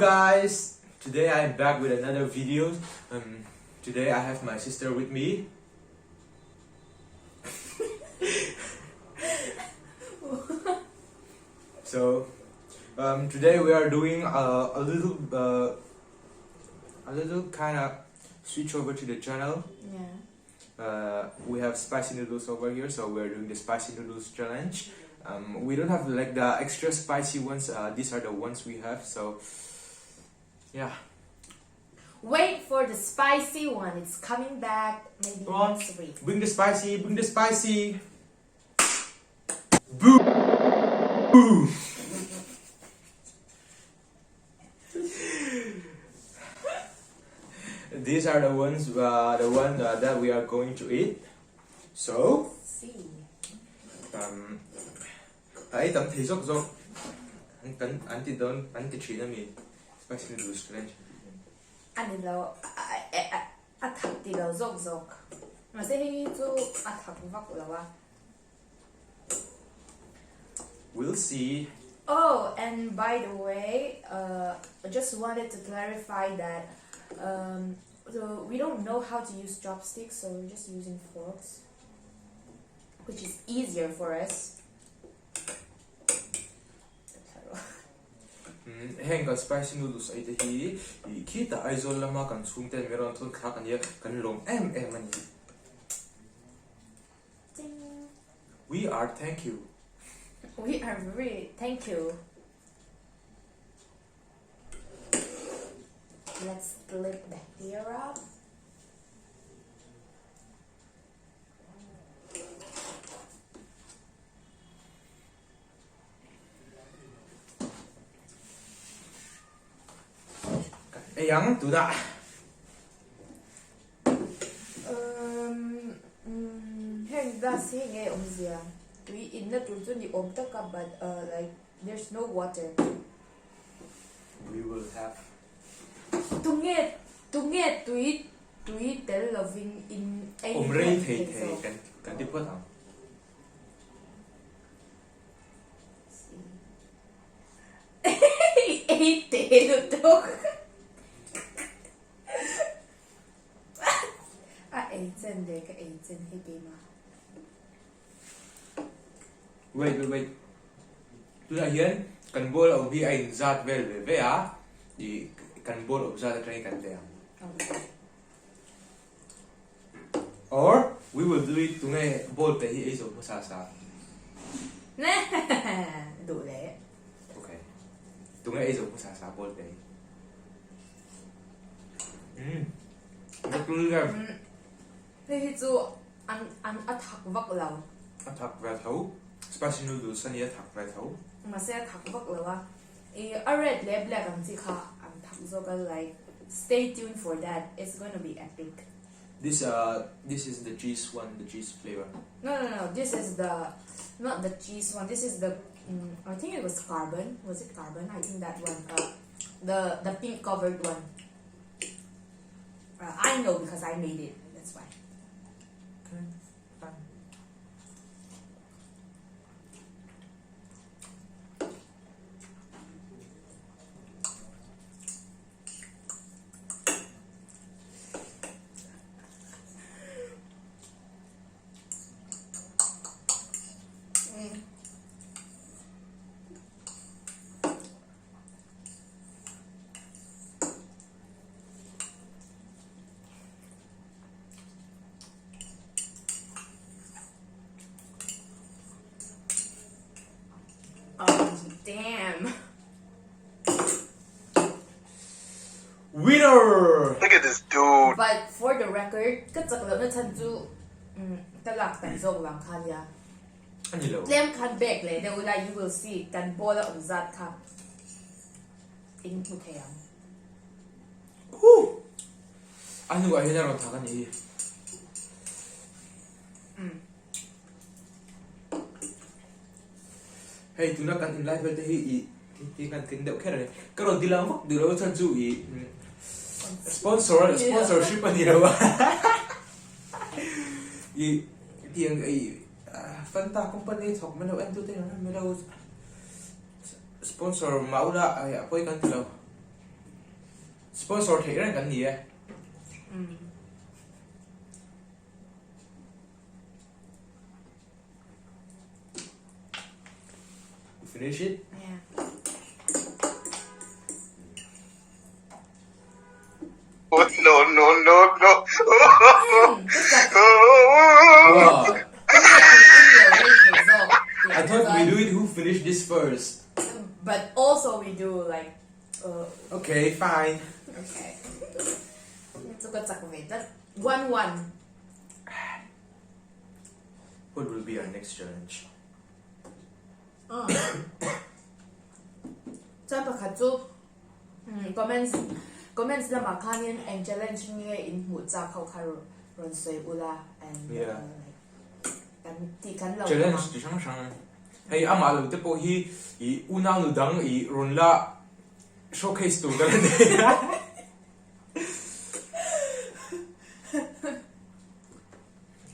guys, today I am back with another video. Um, today I have my sister with me. So, um, today we are doing a, a little, uh, a little kind of switch over to the channel. Yeah. Uh, we have spicy noodles over here, so we are doing the spicy noodles challenge. Um, we don't have like the extra spicy ones. Uh, these are the ones we have. So, yeah. Wait for the spicy one. It's coming back maybe Come on. next week. Bring the spicy. Bring the spicy. Boom. These are the ones, uh, the one uh, that we are going to eat. So, See. um, ai tam thei zawk zawk an kan an ti dawn an ti thin ami spicy noodles challenge. Ani lo a thak ti lo zawk zawk. Mahse hei hi chu a thak vak lo a. We'll see. Oh, and by the way, uh, I just wanted to clarify that um, so we don't know how to use chopsticks, so we're just using forks, which is easier for us. Mm, heng kan spicy noodles ei te hi i khitah Aizawl lama kan chhungten min rawn thawn thlak ania kan lawm em em a ni. We are thank you. We are very thank you. Let's split the hair up. Ei ang tunah. Um, heng glass hi nge awmzia? Tui inna tur chu ni awm tak a but uh, like there's no water. We will have. Tunge tunge tui tui tel lovin in ei Awm rei thei thei kan kan ti phawt ang. Ei te lutuk. A ei chen leh ka ei chen hi keimah. Wait wait wait. Tunah hian kan ball awm hi a inzat vel ve ve a, ih kan ball awm zat atangin kan teh ang. Or we will do it tunge ball peh hi ei zo hmasa sa. Duh leh. Okay. Tunge ei zo hmasa sa ball peh hi. Mm. Tul le. Hei hi chu an an a thak vak lo. A thak ve tho. Spicy noodles ani a thak ve tho. Mahse a thak vak lo a. I a red leh black ang chi kha an thak zawk a like stay tuned for that it's gonna be epic. This uh this is the cheese one the cheese flavour. No no no this is the not the cheese one this is the um I think it was carbon was it carbon I think that one uh the the pink covered one uh I know because I made it that's why. Okay fine. Oh damn. Winner! Look at this dude. But for the record, ka chak lohna chhan chu ka lak tam zawk vang kha nia. A ni lo. Tlem khan bag leh deuh ila you will see kan ball a awm zat kha in hmu thei ang. Huh! A hnuah hian a rawn thak a nih hi. Hei tuna kan inlai vel te hi ih ti kan tling deuh kher a ni. Ka rawn ti lang vak duh lo chhan chu ih sponsor sponsorship a ni lo a ih tiang ih Fanta company thawk mai lo en tu te hian mai lo sponsor mah ula a pawi kan ti lo. Sponsor theih reng kan ni e. You finish it? Yeah. No, no, no, no. What? I thought we do it who finish this first. But also we do like uh, Okay, fine. Okay. Chu ka chak ve tlat. 1-1. What will be our next challenge? Chuan pakhat chu comments comments lamah khanin eng challenge nge in hmuh chak ho kha rawn sawi ula and Yeah. kan tih kan lo Challenge chi hrang hrang. Hei amah lo te pawh hi i unau nu dang i rawn la showcase tur ka la nei a.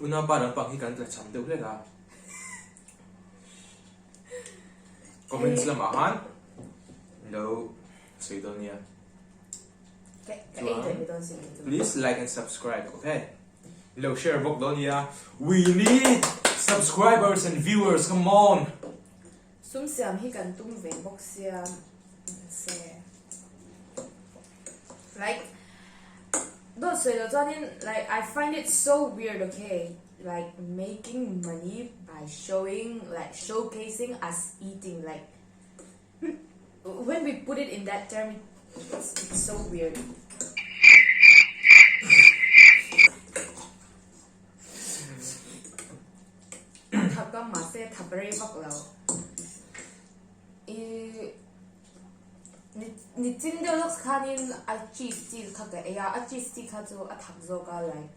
Unau pa dang pang hi kan tla cham deuh hlek a. Comments lamah khan lo sawi dawn nia. Chuan please like and subscribe okay. Lo share bawk dawn nia. We need subscribers and viewers come on. Sum siam hi kan tum ve bawk sia se like dawt sawi loh chuanin like I find it so weird okay like making money by showing like showcasing us eating like when we put it in that term it's it's so weird. A thak a mahse thap rei vak lo. I ni ni chin deuh lawk khanin a cheese chi kha ka ei a, a cheese chi kha chu a thak zawk a like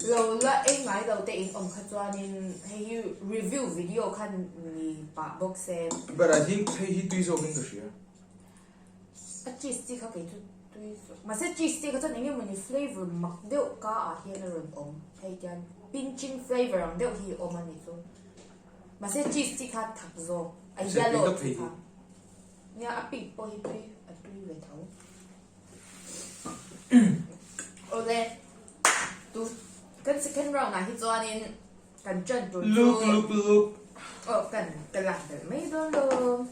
lo la ei ngai lo te in awm kha chuanin hei hi review video khan ni pah bawk se. But I think hei hi tui zawkin ka hria. A cheese chi kha kei chu tui zawk mahse cheese chi kha chuan eng emawni flavour mak deuh ka ah hian a rawn awm hei tian pinching flavour ang deuh hi a awm a nih chu mahse cheese chi kha thak zawk a yellow chi kha nia a pink pawh hi tui a tui ve tho awle tu kan second round ah hi chuanin Kan ṭan tur chu. Look look look. Aw kan ka lak belh mai dawn lo.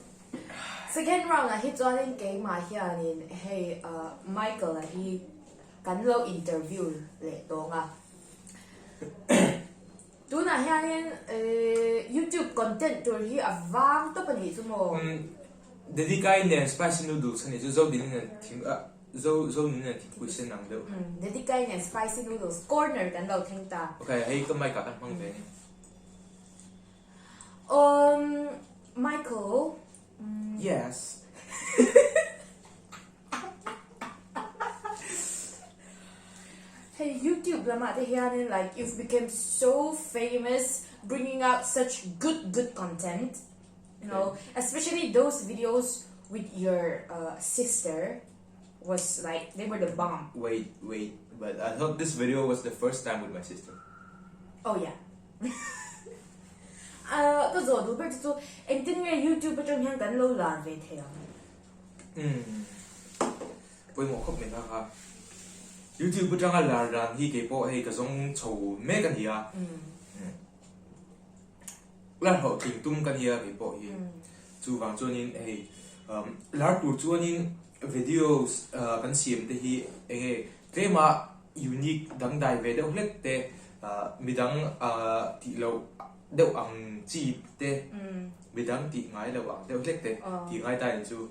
Second round ah hi chuanin keimah hianin hei Michael-a hi kan lo interview leh tawng a. Tunah hianin YouTube content tur hi a vang tawp a nih chu maw? Dedikai nen spicy noodles a nih chu Zodini nen thing a Zo zo nen thingpui sen ang deuh. Dedikai nen spicy noodles corner kan lo thleng ta. Ok hei ka mic ah kan hmang ve a ni. Um Michael. Yes. Hei YouTube lamah te hianin like you've became so famous bringing out such good good content. You know, especially those videos with your sister was like they were the bomb. Wait, wait, but I thought this video was the first time with my sister. Oh yeah. Uh, ka zawh duh ber chu chu engtin nge YouTube atang hian kan lo lar ve thei ang? Umm. Pawimawh khawp mai kha kha. YouTube atanga lar dan hi keipawh hei ka zawng chho mek a ni a. Lar hlawhtling tum ka nia kei pawh hi. Chuvang chuanin hei lar tur chuanin videos kan siam te hi eng nge tlema unique dangdai ve deuh hlek te midang tih loh deuh ang chi te midang tih ngai loh ang deuh hlek te tih ngai ta in chu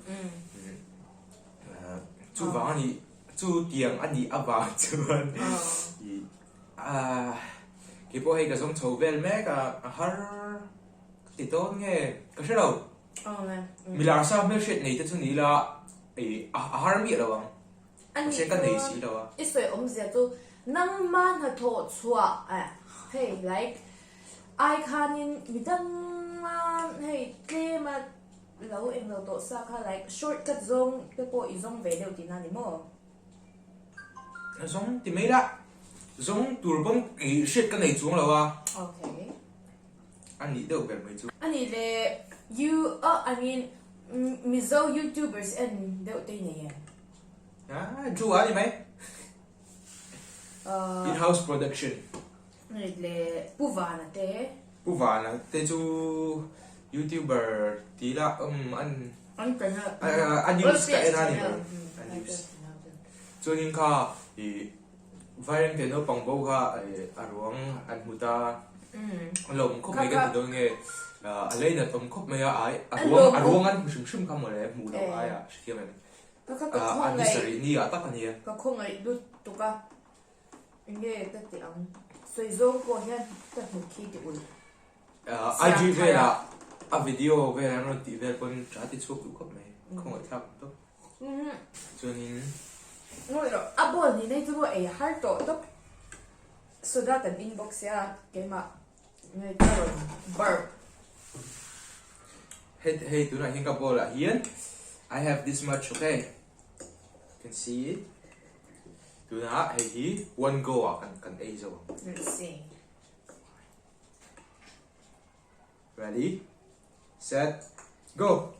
chuvang a nih chu tiang a nih avang chuan Ahh keipawh hei ka zawng chho vel mek a, a har ka ti dawn nge ka hre lo. Milar sa hmelhriat nei te chu ni ila ei a har miah lo ang. Mahse ka nei si lo a. I sawi awmzia chu nangma hnathawh chhuah eh hei like ai khanin midanga hei tlema lo englo tawh sa kha like shortcut zawng te pawh i zawng ve deuh tihna ni maw? Zawng ti mai la, zawng tur pawn i hriat ka nei chuang lo a. Okay. A nih deuh ber mai chu. A nih le, you, oh I mean Mizo YouTubers en deuh te i nei em? Ah, Drew a ni mai. In-house production. Le Pu Vana te. Pu Vana te chu YouTuber ti la um an an channel a news ka en a ni mai. A news. Chuanin kha i Vairengte naupang bo kha a ruang an hmu ta. A lawm khawp mai kan ti dawn nge a leinat awm khawp mai a ai a ruang a ruang an hmu hrim hrim kha mawle hmuh loh aia hrethiam em. Ka kha ka khawngaih. A ni sarih ni ah tak a nia. Ka khawngaih lut tuk a. Enge ka ti ang. Sawi zawng pawh hian ka hnuk khi ti ulh. IG velah a video vel an rawn tih vel pawn tha ti chhuak duh khawp mai. Khawngaih thlak awm tawp. Chuanin. Ngawi rawh. A ball ni nei chu maw ei har tawh tawp. Soda kan in bawk sia keimah nge ka rawn burp. Hei hei tunah hian ka ball ah hian I have this much okay you can see it tunah hei hi one go ah kan kan ei zo ang. Let's see. Ready set go.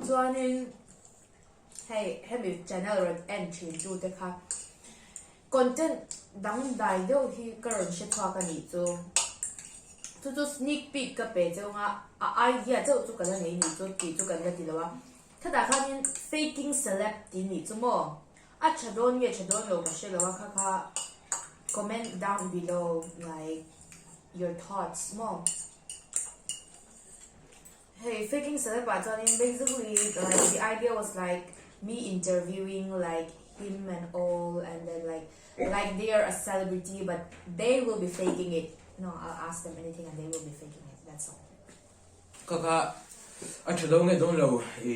Chuanin hei hemi channel rawn en thin tu te kha content dangdai deuh hi ka rawn hre chhuak a nih chu. Chu chu sneak peek ka pe cheu nga a idea chauh chu ka la nei nih chu tih chu kan la ti lo a. Khatah khanin faking celeb tih nih chu maw? A tha dawn nge tha dawn lo ka hre lo a kha kha comment down below like your thoughts maw? Hei faking celeb ah chuanin basically like the idea was like me interviewing like him and all and then like like they are a celebrity but they will be faking it no I'll ask them anything and they will be faking it that's all. Kha kha a tha dawn nge dawn lo i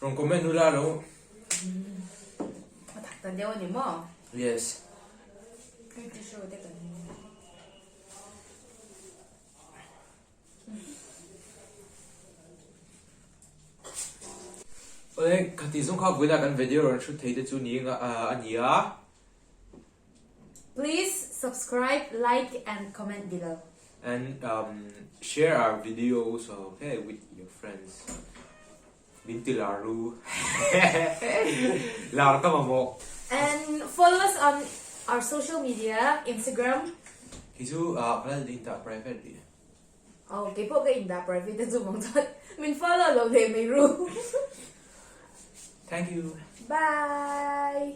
rawn comment ula lo. A thak ta deuh a ni maw? Yes. Beauty show te kan Awle khati zawng kha vawilah kan video rawn hrut thei te chu ni a ni a. Please subscribe, like and comment below. And share our videos okay with your friends. Min ti lar ru. Lar ka mamawh. And follow us on our social media, Instagram. Kei chu ka lal in dah private rih. Oh, kei pawh ka in dah private a chu vang chuan min follow lo leh mai ru. Thank you. Bye.